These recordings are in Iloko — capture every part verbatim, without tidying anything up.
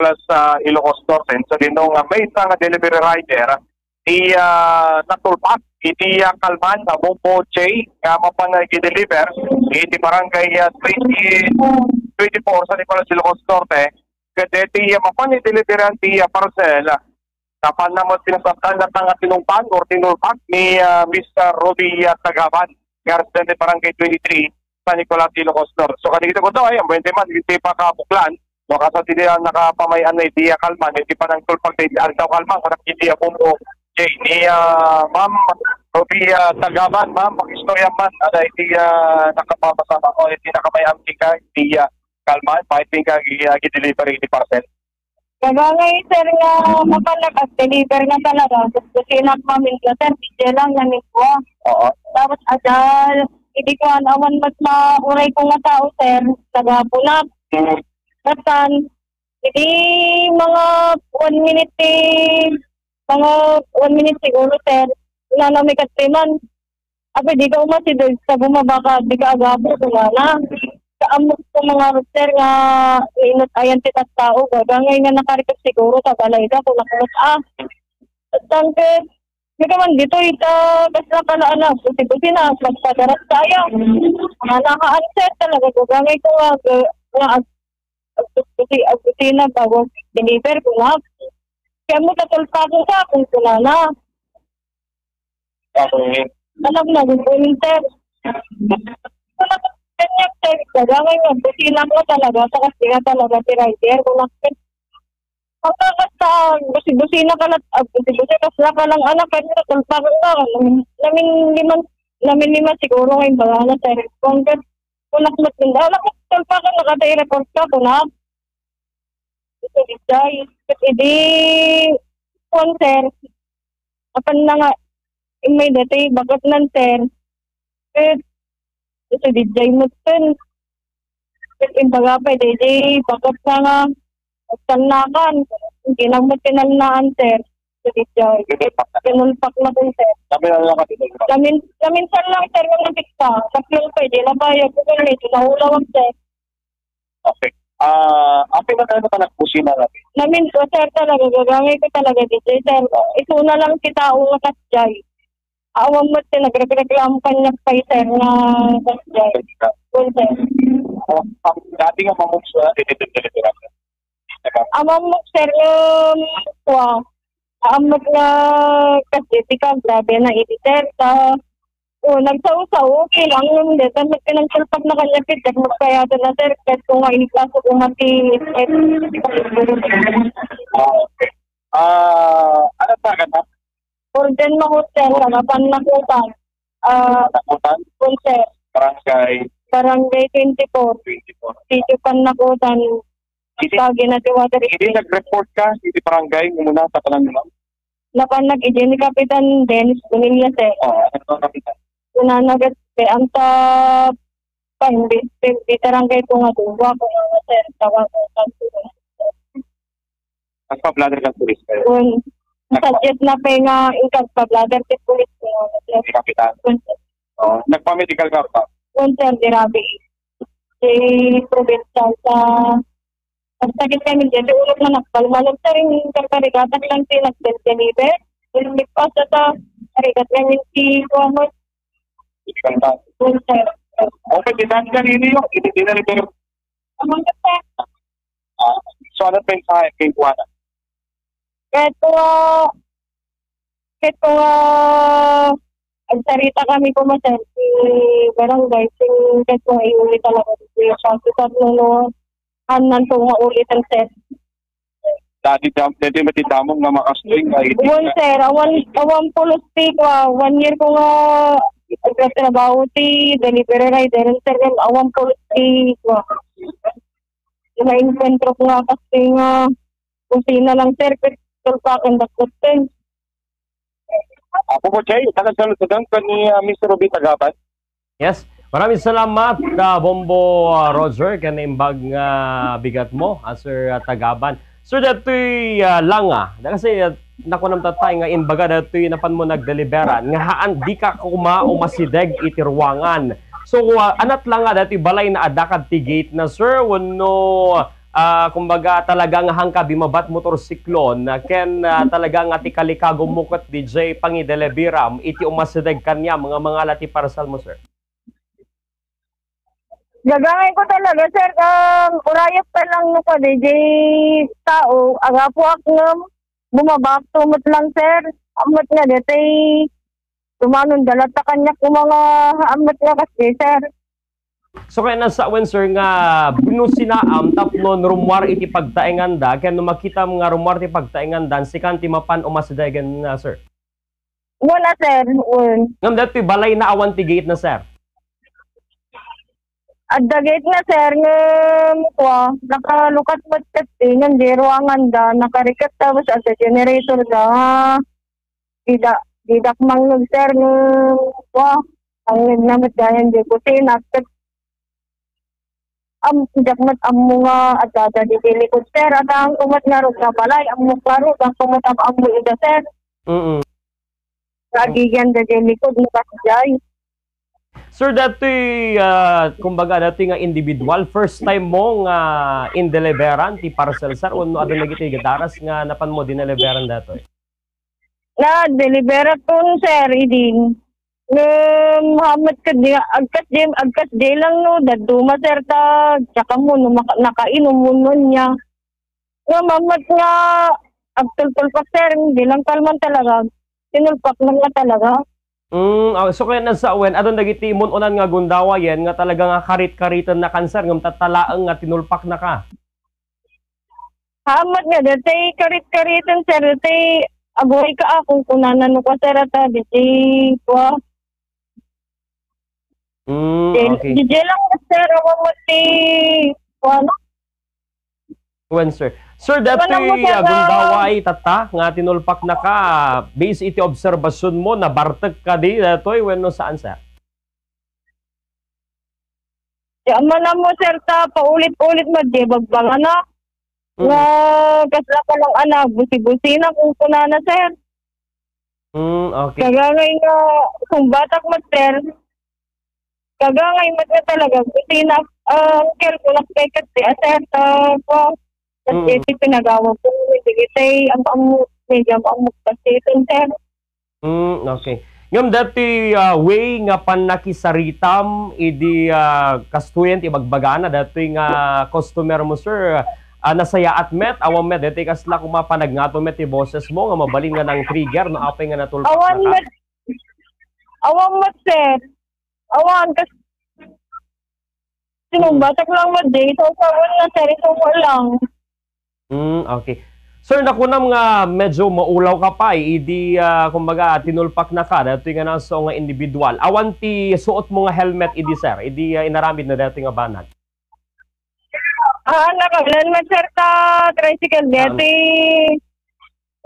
Plus, ah, Ilocos Norte. Sadino nga maysa nga delivery rider ti, ah, natulpak iti, ah, kalman nga Bombo J nga mapan nga i-deliver iti barangay, ah, twenty, twenty-four San Nicolas, Ilocos Norte. Ket iti, ah, mapan i-deliveran ti, ah, parcel, ah, napan na met pinasaktan na nga tinungpag or tinulpak ni, ah, Miss, ah, Ruby, ah, Tagaban nga residente barangay twenty-three, San Nicolas, Ilocos Norte. So, kanito ko to ay, ang buwente man, hindi pa kabuklan. No, kaso ti, ah, nakapamay-an na iti, ah, kalman, iti panangtulpag na iti aldaw kalman, kung nakiti, ah, Bombo J, ni, ah, Ma'am Ruby, ah, Tagaban, ma'am, pakistorya man, ada iti, ah, nakapapasama ko, iti nakamay-an ti ka, iti, ah, kalman, paiting ka, agi, agi delivery, iti parcel. Gagangay, sir, nga mapan nag-deliver nga talaga. Gusto sinak maminta, sir. D J lang, namigwa. Oo. Tapos, adal, hindi ko awan mas mauray ko nga tao, sir. Nagapunap. Mm. Basta, hindi mga one minute, eh, mga one minute siguro, sir. Wala na may katriman. Apay, di ka umasideg sa bumaba ka, di ka agabor, kunana. Kaamot ko mga rooster nga nainut-ayan ti tattao, gagangay nga nakarikot siguro ta balay da, kunak met, ah. Tangked, di ka man ditoy, ta, kasla ka na, anak, busi-busi na, magpadarat tayo. Nga naka-answer talaga, gagangay ko nga, nga, ag-, agbusi, agbusi na, bago deliver, kunak. Kaya mo, tatulpakan ka, kung kunana. Okay. Alam na, good morning, sir. Kanya, sir, kailangan nga, busina mo talaga, sa kasi nga talaga, si rider, kung nakit. Ang kakasta, busi-busina ka lang, ah, busi-busi ka lang, anak, kaya mo, tatulpakan ka. Namin, namin lima, namin lima siguro ngayon, baga na, sir. Kung kat-, kung nakit, anak, tatulpakan na, kada i-report ka, kung nak-, Ito, Jay. Ket idi, kuwan, sir. Apan na nga, imay dati, bakat nan, sir. Ket, ito, Jay, mutten. Ket, imbaga pa, di, di, bakat na nga, agtannakan. Hindi lang mo tinalnaan, sir. Ito, Jay. Tinulpak na po, sir. Kami na lang kasi, sir. Kami, kami, sir, lang, sir, nga nabigta. Tatlong pwede, nabayag ko, medyo nahulawang, sir. Okay. Ah, apay na tayo nagpusina natin. Namin ko, sir, talaga, gagangay ko talaga, D J, sir. Ito na lang si tao nga kasjay. Awan mo, sir, nagreklamo kanya pa, sir, nga kasjay. Well, sir. Oh, ang dati nga mamukso na, dito, dito, dito, dito. Amang mo, sir, nga, kuwa. Amat nga kasi ti ka, grabe na iti, sir. Ta, o, nagsao-sao, okay lang. Yung deta, magpinangkulpag na kanya, Peter, magkayada na, sir. Kahit kung nga iniklaso ko mati, eh, Ah, okay. Ah, ano pa ka na? Golden Mahut, sir, taga Pannakutan. Ah, Pannakutan? Kun, sir. Barangay? Barangay twenty-four. Twenty-four. Sitio Pannakutan. Idi, Tagi na ti water idi station. Nag-report ka, idi barangay, umuna sa kanan mo? Napan nag-idi ni Kapitan Dennis Bonilla, sir. Oo, ano ang kapitan? Kunana ket, sir, ang ta-, pa, hindi, hindi barangay ko nga duwa, ko nga, sir, tawag ko, sir. Nagpa-bladder ka pulis kayo? Kun, Nagpa- sa jet na pa nga, ikaw pa-bladder ti pulis ko nga, sir. Ni Kapitan? Kun, sir. Oo, nagpa-medical ka pa? Kun, sir, grabe. Si provincial sa Nagsakit kami dyan. Di ulog na nagbalbalog, sir. Yung karkarigatak lang, sir, nagdeliver. Yung ligpas sa, sa karigat namin si Kuwamos. Hindi ka na. Yun, sir. Okay, di saan kanino yun? Hindi, di na rin, pero Amang ka, sir. Ah, so, ano pa yung sa akin, kuha na? Kahit po, ah, kahit po, ah, agsarita kami po, sir, si barangay, si, kahit po, iuli talaga si Kuya Francis at Lolo, Hanan po nga ulitan, sir. Dati dam-, dati matidamon nga makasling ay Wan, sir, awan, awan pulos ti, kwa, one year ko nga agtrabaho ti delivery rider, sir, awan pulos ti, kwa. Naenkwentro ko nga kasi nga kusina lang, sir, pero tulpakan dakot, sir. Apo mo, Jay, taga Salutugan ka ni, ah, Mister Ruby Tagapan? Yes. Maraming salamat, ah, Bombo, ah, Roger, ken imbag nga bigat mo, ah, Sir, ah, Tagaban. Sir, datoy, ah, langa. Da kasi, ah, nakunam tatay nga imbaga datoy napan mo nagdeliveran nga haan di ka kuma umasideg iti ruangan. So, ah, anat langa datoy balay na adakad ti gate na, sir, wenno ah, kumbaga, talaga nga hangka bimabat motorsiklon, ah, ken, ah, talaga nga ti kalikagummo ket D J pangideliveram iti umasideg kaniam nga mangala ti parcel mo, sir? Gagangay ko talaga, sir, um, urayek pa lang no ka D J tao, agapuak ngem bumabakto met lang, sir. Ammet nga detay tumanon dalat ta kaniak ko mga ammet nga kasi, sir. So, kaya nasawen, sir, nga binusinaam tapno rummuar iti pagtaenganda, ken no makitam nga rummuar ti pagtaenganda, sikan ti mapan umasidegen na, sir? Wala, sir. Wala. Ngem datoy balay na awan ti gate na, sir? Adda gate na, sir, ngem kua, nakalukat met ket di, ngem di ruangan da, nakarikat tapos adda generator da. Dida, didak mangngeg, sir, ngem kua, mangngeg na met gayan di kusina. Ket am, diak met ammo nga adda da di likod, sir. Adda ko met ngarud nga balay, ammo ngarud, ako met am-ammo ida, sir. Mm. Lagi yan da di likod, no, kasi jay. Sir, datoy, ah, kumbaga, datoy nga individual, first time mo nga indeliveran ti parcel, sir? Wenno adda dagiti gadaras nga napan mo dineliveran datoy? Na, deliverak kun, sir, idin. Ngem, hamet ket di, agkas di, agkas di lang no, dadduma, sir, ta, tsaka mo, no, maka-, nakainom mo nun niya. Ngem, hamet nga, agtultulpak, sir, di lang kalman talaga. Tinulpak lang nga talaga. Mm, ah, so kaya nagsawen, adun dagiti imun-unan nga gundaway nga talaga nga karit-kariten na kan, sir, ngem tattalaeng nga tinulpak na ka. Hamet nga, datay karit-kariten, sir, datay aguay ka akong kunana no ka, sir, ata, di, di, kua. Mm, Di, okay. Di, di lang, sir, awan mo ti, kua, no? Wen, sir. Sir, Awan datoy, mo, sir, ah, ah, gundaway tatta nga tinulpak na ka, based iti obserbasyon mo, nabartek ka di, datoy, wenno saan, sir? Di, amana mo, sir, ta paulit-ulit mo, di, bagbagana. Mm. Nga, kasla ka lang, anak, busi-busina, kung kunana, sir. Mm, okay. Kagangay nga, kung batak mo, sir, kagangay mo, sir, talaga, busina, ah, uncle, kung nakpeket, di, ah, sir, ta, po, kasi Mm. iti pinagawa ko, hindi kita, eh, ang, ang, medyo ang, ang, kasi, sir. Mm, okay. Ngem datoy, ah, way nga pannakisaritam idi, ah, kastoyen ti ibagbagana datoy nga customer mo, sir, ah, nasayaat met, awan met datoy kasla koma panagngato met ti boses mo nga mabalin nga nang-trigger no apay nga natulpak Awan na ka? met. Awan met, sir. Awan, kas-, Hmm. Sinumbatak lang mo, Jay. So, sa una, sir, isuko lang. Hmm, okay. Sir, nakunam nga medyo maulaw ka pay, idi, ah, kumbaga, tinulpak na ka, datoy nga naso nga individual. Awan ti suot mo nga helmet, idi, sir, idi, ah, inaramid na datoy nga banag. Ah, naka-helmet, sir, ta tricycle, Ah. dati.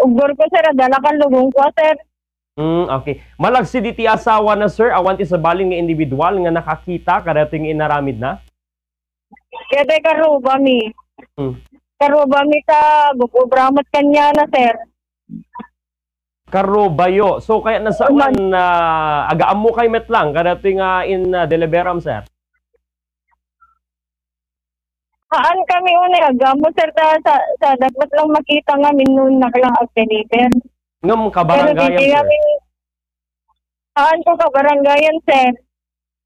Ugbor ko, sir, adala kan lugong ko, sir. Hmm, okay. Malagsid iti asawa na, sir, awan ti sabali nga individual nga nakakita kadatoy nga inaramid na? Kaya tayo karuba mi. Hmm. Karuba mi ta gugubra met kaniana, sir. Karubayo. So, kaya nasawan, Uman. ah, agaammo kay met lang kadatoy nga in, ah, deliveram, sir? Haan kami unay, agaammo, sir, ta sa, sa dapat lang makita nga minun na lang ag-deliver. Ngem Pero kabarangayan, di sir? kami, haan ko kabarangayan, sir.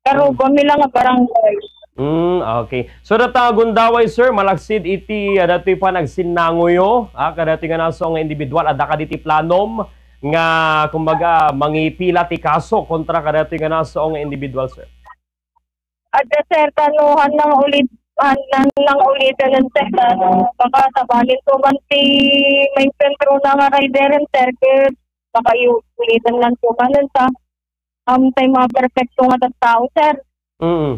Pero Hmm. kami lang nga barangay. Hmm, okay. So, data gundaway, sir, malagsid iti, ah, datoy panagsinnangoyo, ah, kadatoy nga naso nga individual, adda kadi ti planom nga, kumbaga, mangipila ti kaso kontra kadatoy nga naso nga individual, sir? Adda, sir, ta no, han nang ulit, han, han nang ulitan, sir, ta no, baka sabalin ko man ti maengkuentro na nga rider, sir, ket baka yu-, ulitan lang ko man, ta, um, tay mga perfecto nga tattao, sir. Mm.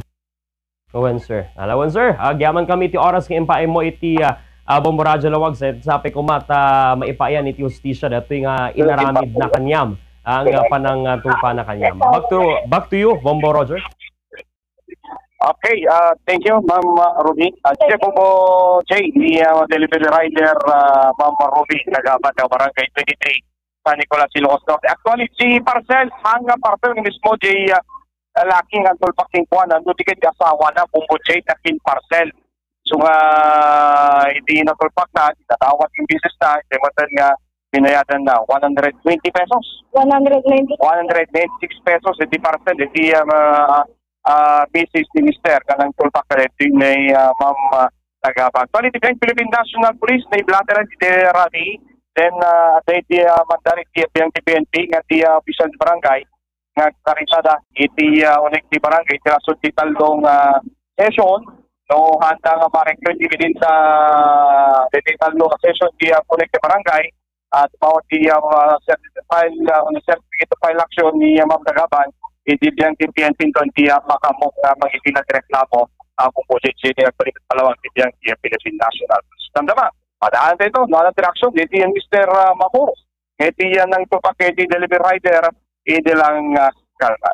Wen, sir. Ala, wen, sir. Agyaman kami ti oras nga impaay mo iti, ah, ah, Bombo Radyo Lawag, sa, sa pay koma ta maipayan iti hustisya datoy nga inaramid na kaniam, ah, nga panang, ah, tupa na kaniam. Back to, back to you, Bombo Roger. Okay, ah, thank you, Ma'am, ah, Ruby. Ah, Sir Bombo Jay, ni, ah, delivery rider, ah, Ma'am Ruby, taga Barangay twenty-three, San Nicolas, Ilocos Norte. Actually, ti parcel, han nga parcel nga mismo, Jay, ah, laki nga tulpak ken kuan, no, di ket asawa na, Bombo Jay, ta ken parcel. So nga, iti natulpak na, iti nadawat nga misis na, iti maten nga binayadan na one hundred twenty pesos. One hundred ninety. One hundred ninety-six pesos iti parcel iti, ah, ah, misis ni Mister kanang tulpak na iti ni, ah, Ma'am, ah, Tagaban. Bali, iti Philippine National Police, naiblateran iti rami. Then, ah, adda iti, ah, mandar iti biang ti P N P nga ti, ah, official ti barangay nga agkarisada iti, ah, unik ti barangay iti rason ti tallo nga session, no, handa nga ma-recruit iti sa iti tallo nga session ti, ah, unik ti barangay, at mao ti, ah, certificate file, ah, on certificate of file action ni, ah, Ma'am Tagaban, iti biang ti P N P inton ti, ah, makamok nga pagitila ti reklamo, ah, kung posible ti agpalipit palawag ti biang ti, ah, Philippine National Police. Damdama, madaan tayo ito, no, ano ti reaksyon, iti, ah, Mister, ah, Mamor, iti, ah, nangtupak iti delivery rider, iti lang, ah, kalma.